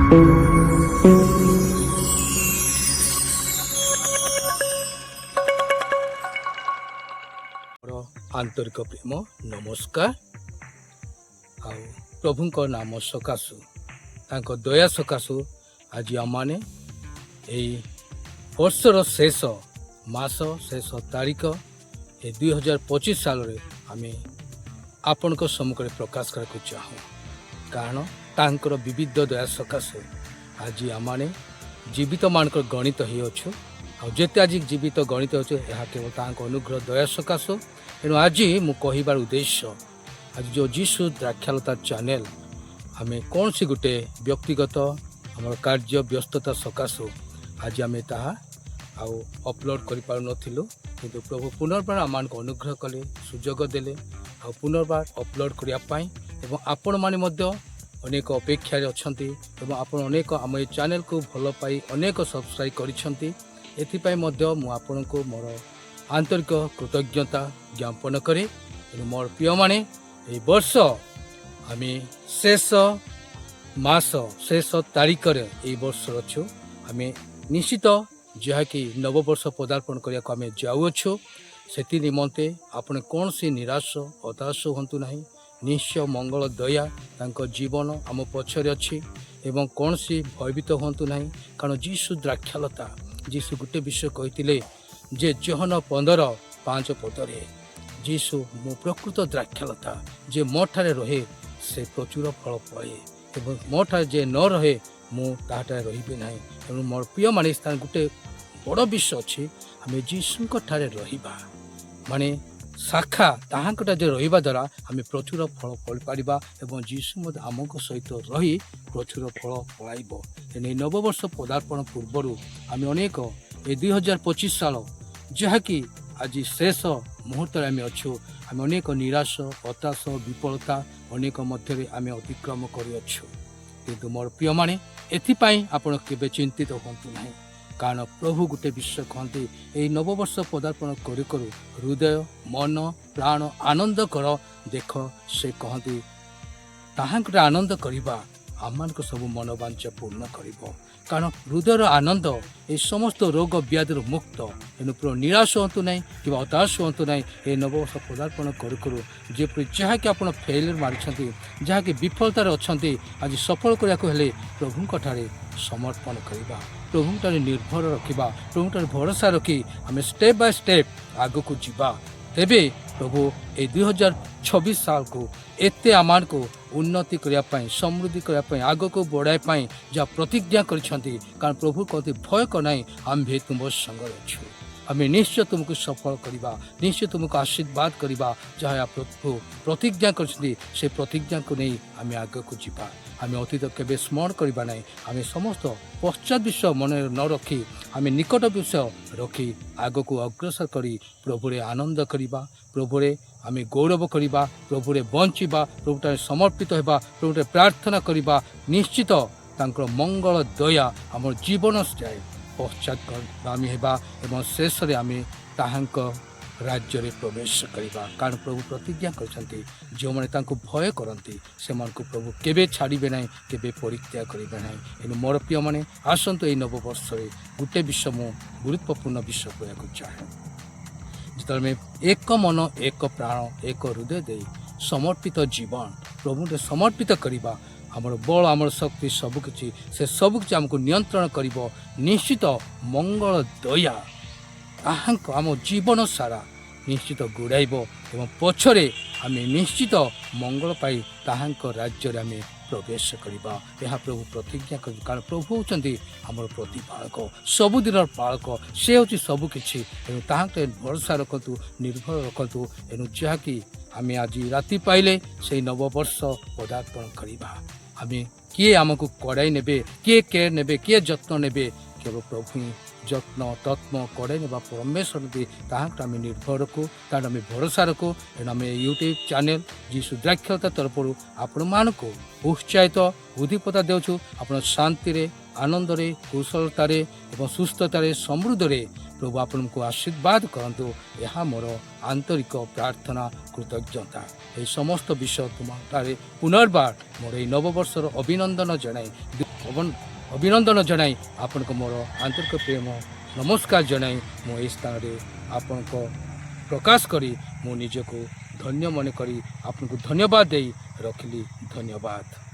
ମୋର ଆନ୍ତରିକ ପ୍ରେମ ନମସ୍କାର। ଆଉ ପ୍ରଭୁଙ୍କ ନାମ ସକାଶୁ, ତାଙ୍କ ଦୟା ସକାଶୁ ଆଜି ଆମମାନେ ଏଇ ବର୍ଷର ଶେଷ ମାସ, ଶେଷ ତାରିଖ, ଏ 2025 ସାଲରେ ଆମେ ଆପଣଙ୍କ ସମ୍ମୁଖରେ ପ୍ରକାଶ କରିବାକୁ ଚାହୁଁ। କାରଣ ତାଙ୍କର ବିବିଧ ଦୟା ସକାଶୁ ଆଜି ଆମମାନେ ଜୀବିତମାନଙ୍କର ଗଣିତ ହେଇଅଛୁ। ଆଉ ଯେତେ ଆଜି ଜୀବିତ ଗଣିତ ଅଛୁ, ଏହା କେବଳ ତାଙ୍କ ଅନୁଗ୍ରହ ଦୟା ସକାଶୁ। ତେଣୁ ଆଜି ମୁଁ କହିବାର ଉଦ୍ଦେଶ୍ୟ, ଆଜି ଯେଉଁ ଯୀଶୁ ଦ୍ରାକ୍ଷାଲତା ଚ୍ୟାନେଲ, ଆମେ କୌଣସି ଗୋଟେ ବ୍ୟକ୍ତିଗତ ଆମର କାର୍ଯ୍ୟ ବ୍ୟସ୍ତତା ସକାଶୁ ଆଜି ଆମେ ତାହା ଆଉ ଅପଲୋଡ଼ କରିପାରୁନଥିଲୁ। କିନ୍ତୁ ପ୍ରଭୁ ପୁନର୍ବାର ଆମମାନଙ୍କୁ ଅନୁଗ୍ରହ କଲେ, ସୁଯୋଗ ଦେଲେ ଆଉ ପୁନର୍ବାର ଅପଲୋଡ଼ କରିବା ପାଇଁ। ଏବଂ ଆପଣମାନେ ମଧ୍ୟ ଅନେକ ଅପେକ୍ଷାରେ ଅଛନ୍ତି ଏବଂ ଆପଣ ଅନେକ ଆମ ଏ ଚ୍ୟାନେଲକୁ ଭଲ ପାଇ ଅନେକ ସବସ୍କ୍ରାଇବ୍ କରିଛନ୍ତି। ଏଥିପାଇଁ ମଧ୍ୟ ମୁଁ ଆପଣଙ୍କୁ ମୋର ଆନ୍ତରିକ କୃତଜ୍ଞତା ଜ୍ଞାପନ କରେ। ତେଣୁ ମୋର ପ୍ରିୟମାନେ, ଏହି ବର୍ଷ ଆମେ ଶେଷ ମାସ, ଶେଷ ତାରିଖରେ ଏଇ ବର୍ଷର ଅଛୁ। ଆମେ ନିଶ୍ଚିତ ଯାହାକି ନବବର୍ଷ ପଦାର୍ପଣ କରିବାକୁ ଆମେ ଯାଉଅଛୁ, ସେଥି ନିମନ୍ତେ ଆପଣ କୌଣସି ନିରାଶ ହତାଶ ହୁଅନ୍ତୁ ନାହିଁ। ନିଶ୍ଚୟ ମଙ୍ଗଳ ଦୟା ତାଙ୍କ ଜୀବନ ଆମ ପଛରେ ଅଛି ଏବଂ କୌଣସି ଭୟଭୀତ ହୁଅନ୍ତୁ ନାହିଁ। କାରଣ ଯୀଶୁ ଦ୍ରାକ୍ଷାଲତା, ଯୀଶୁ ଗୋଟେ ବିଷୟ କହିଥିଲେ ଯେ ଯୋହନ 15:5 ପଦରେ ଯୀଶୁ, "ମୁଁ ପ୍ରକୃତ ଦ୍ରାକ୍ଷାଲତା, ଯେ ମୋ ଠାରେ ରହେ ସେ ପ୍ରଚୁର ଫଳ ଫଳେ ଏବଂ ମୋ ଠାରେ ଯେ ନ ରହେ, ମୁଁ ତାହାଠାରେ ରହିବି ନାହିଁ।" ତେଣୁ ମୋର ପ୍ରିୟମାନେ, ସ୍ଥାନ ଗୋଟେ ବଡ଼ ବିଷୟ ଅଛି। ଆମେ ଯୀଶୁଙ୍କ ଠାରେ ରହିବା ମାନେ ଶାଖା ତାହାଙ୍କଠାରେ ଯେ ରହିବା ଦ୍ୱାରା ଆମେ ପ୍ରଚୁର ଫଳ ଫଳିପାରିବା ଏବଂ ଯୀଶୁ ମଧ୍ୟ ଆମଙ୍କ ସହିତ ରହି ପ୍ରଚୁର ଫଳ ଫଳାଇବ। ତେଣୁ ଏହି ନବବର୍ଷ ପଦାର୍ପଣ ପୂର୍ବରୁ ଆମେ ଅନେକ ଏ 2025 ସାଲ, ଯାହାକି ଆଜି ଶେଷ ମୁହୂର୍ତ୍ତରେ ଆମେ ଅଛୁ, ଆମେ ଅନେକ ନିରାଶ, ହତାଶ, ବିଫଳତା ଅନେକ ମଧ୍ୟରେ ଆମେ ଅତିକ୍ରମ କରିଅଛୁ। କିନ୍ତୁ ମୋର ପ୍ରିୟମାନେ, ଏଥିପାଇଁ ଆପଣ କେବେ ଚିନ୍ତିତ ହୁଅନ୍ତୁ ନାହିଁ। କାରଣ ପ୍ରଭୁ ଗୋଟେ ବିଷୟ କହନ୍ତି, ଏଇ ନବବର୍ଷ ପଦାର୍ପଣ କରୁ କରୁ ହୃଦୟ, ମନ, ପ୍ରାଣ ଆନନ୍ଦ କର। ଦେଖ, ସେ କହନ୍ତି, ତାହାଙ୍କର ଆନନ୍ଦ କରିବା ଆମମାନଙ୍କ ସବୁ ମନୋବାଞ୍ଛା ପୂର୍ଣ୍ଣ କରିବ। କାରଣ ହୃଦୟର ଆନନ୍ଦ ଏ ସମସ୍ତ ରୋଗ ବ୍ୟାଧିରୁ ମୁକ୍ତ। ଏଣୁ ପୁରା ନିରାଶ ହୁଅନ୍ତୁ ନାହିଁ କିମ୍ବା ହତାଶ ହୁଅନ୍ତୁ ନାହିଁ। ଏ ନବବର୍ଷ ପଦାର୍ପଣ କରୁ କରୁ ଯେପରି ଯାହାକି ଆପଣ ଫେଲିୟର ମାରିଛନ୍ତି, ଯାହାକି ବିଫଳତାରେ ଅଛନ୍ତି, ଆଜି ସଫଳ କରିବାକୁ ହେଲେ ପ୍ରଭୁଙ୍କ ଠାରେ ସମର୍ପଣ କରିବା, ପ୍ରଭୁଙ୍କଠାରେ ନିର୍ଭର ରଖିବା, ପ୍ରଭୁଙ୍କଠାରେ ଭରସା ରଖି ଆମେ ଷ୍ଟେପ୍ ବାଇ ଷ୍ଟେପ୍ ଆଗକୁ ଯିବା। ତେବେ ପ୍ରଭୁ ଏଇ 2026 ସାଲକୁ ଏତେ ଆମମାନଙ୍କୁ ଉନ୍ନତି କରିବା ପାଇଁ, ସମୃଦ୍ଧି କରିବା ପାଇଁ, ଆଗକୁ ବଢ଼ାଇବା ପାଇଁ ଯାହା ପ୍ରତିଜ୍ଞା କରିଛନ୍ତି। କାରଣ ପ୍ରଭୁ କହନ୍ତି, "ଭୟ କର ନାହିଁ, ଆମ୍ଭେ ତୁମ ସଙ୍ଗରେ ଅଛୁ। ଆମେ ନିଶ୍ଚୟ ତୁମକୁ ସଫଳ କରିବା, ନିଶ୍ଚୟ ତୁମକୁ ଆଶୀର୍ବାଦ କରିବା।" ଯାହା ପ୍ରଭୁ ପ୍ରତିଜ୍ଞା କରିଛନ୍ତି, ସେ ପ୍ରତିଜ୍ଞାକୁ ନେଇ ଆମେ ଆଗକୁ ଯିବା। ଆମେ ଅତୀତ କେବେ ସ୍ମରଣ କରିବା ନାହିଁ। ଆମେ ସମସ୍ତ ପଶ୍ଚାତ ବିଷୟ ମନରେ ନ ରଖି, ଆମେ ନିକଟ ବିଷୟ ରଖି ଆଗକୁ ଅଗ୍ରସର କରି ପ୍ରଭୁରେ ଆନନ୍ଦ କରିବା, ପ୍ରଭୁରେ ଆମେ ଗୌରବ କରିବା, ପ୍ରଭୁରେ ବଞ୍ଚିବା, ପ୍ରଭୁଠାରେ ସମର୍ପିତ ହେବା, ପ୍ରଭୁଠାରେ ପ୍ରାର୍ଥନା କରିବା। ନିଶ୍ଚିତ ତାଙ୍କର ମଙ୍ଗଳ ଦୟା ଆମର ଜୀବନ ଯାଏ ପଶ୍ଚାତଗାମୀ ହେବା ଏବଂ ଶେଷରେ ଆମେ ତାହାଙ୍କ ରାଜ୍ୟରେ ପ୍ରବେଶ କରିବା। କାରଣ ପ୍ରଭୁ ପ୍ରତିଜ୍ଞା କରିଛନ୍ତି, ଯେଉଁମାନେ ତାଙ୍କୁ ଭୟ କରନ୍ତି ସେମାନଙ୍କୁ ପ୍ରଭୁ କେବେ ଛାଡ଼ିବେ ନାହିଁ, କେବେ ପରିତ୍ୟାଗ କରିବେ ନାହିଁ। ଏଣୁ ମୋର ପ୍ରିୟମାନେ, ଆସନ୍ତୁ, ଏଇ ନବବର୍ଷରେ ଗୋଟେ ବିଷୟ ମୁଁ ଗୁରୁତ୍ୱପୂର୍ଣ୍ଣ ବିଷୟ କହିବାକୁ ଚାହେଁ। ଯେତେବେଳେ ଆମେ ଏକ ମନ, ଏକ ପ୍ରାଣ, ଏକ ହୃଦୟ ଦେଇ ସମର୍ପିତ ଜୀବନ ପ୍ରଭୁଙ୍କୁ ସମର୍ପିତ କରିବା, ଆମର ବଳ, ଆମର ଶକ୍ତି, ସବୁକିଛି, ସେ ସବୁକିଛି ଆମକୁ ନିୟନ୍ତ୍ରଣ କରିବ। ନିଶ୍ଚିତ ମଙ୍ଗଳ ଦୟା ତାହାଙ୍କ ଆମ ଜୀବନ ସାରା ନିଶ୍ଚିତ ଗୋଡ଼ାଇବ ଏବଂ ପଛରେ ଆମେ ନିଶ୍ଚିତ ମଙ୍ଗଳ ପାଇ ତାହାଙ୍କ ରାଜ୍ୟରେ ଆମେ ପ୍ରବେଶ କରିବା। ଏହା ପ୍ରଭୁ ପ୍ରତିଜ୍ଞା କରିବେ। କାରଣ ପ୍ରଭୁ ହେଉଛନ୍ତି ଆମର ପ୍ରତିପାଳକ, ସବୁଦିନର ପାଳକ। ସେ ହେଉଛି ସବୁକିଛି। ତେଣୁ ତାହାଙ୍କ ଭରସା ରଖନ୍ତୁ, ନିର୍ଭର ରଖନ୍ତୁ। ଏଣୁ ଯାହାକି ଆମେ ଆଜି ରାତି ପାଇଲେ ସେଇ ନବବର୍ଷ ପଦାର୍ପଣ କରିବା, ଆମେ କିଏ ଆମକୁ କଡ଼ାଇ ନେବେ? କିଏ କେୟାର ନେବେ? କିଏ ଯତ୍ନ ନେବେ? କେବଳ ପ୍ରଭୁ ହିଁ ଯତ୍ନ ତତ୍ମ କଡ଼ାଇ ନେବା ପରମେଶ୍ୱର। ତାହାଙ୍କୁ ଆମେ ନିର୍ଭର ରଖୁ, ତାହାକୁ ଆମେ ଭରସା ରଖୁ। ଏଣୁ ଆମେ ୟୁଟ୍ୟୁବ୍ ଚ୍ୟାନେଲ୍ ଯୀଶୁ ଦ୍ରାକ୍ଷାଲତା ତରଫରୁ ଆପଣମାନଙ୍କୁ ଉତ୍ସାହିତ ଉଦ୍ଦୀପତା ଦେଉଛୁ। ଆପଣ ଶାନ୍ତିରେ, ଆନନ୍ଦରେ, କୁଶଳତାରେ ଏବଂ ସୁସ୍ଥତାରେ, ସମୃଦ୍ଧରେ ପ୍ରଭୁ ଆପଣଙ୍କୁ ଆଶୀର୍ବାଦ କରନ୍ତୁ, ଏହା ମୋର ଆନ୍ତରିକ ପ୍ରାର୍ଥନା, କୃତଜ୍ଞତା। ଏହି ସମସ୍ତ ବିଷୟ ତୁମଠାରେ ପୁନର୍ବାର ମୋର ଏହି ନବବର୍ଷର ଅଭିନନ୍ଦନ ଜଣାଇ ଅଭିନନ୍ଦନ ଜଣାଇ, ଆପଣଙ୍କୁ ମୋର ଆନ୍ତରିକ ପ୍ରେମ ନମସ୍କାର ଜଣାଇ, ମୁଁ ଏହି ସ୍ଥାନରେ ଆପଣଙ୍କ ପ୍ରକାଶ କରି ମୁଁ ନିଜକୁ ଧନ୍ୟ ମନେ କରି ଆପଣଙ୍କୁ ଧନ୍ୟବାଦ ଦେଇ ରଖିଲି। ଧନ୍ୟବାଦ।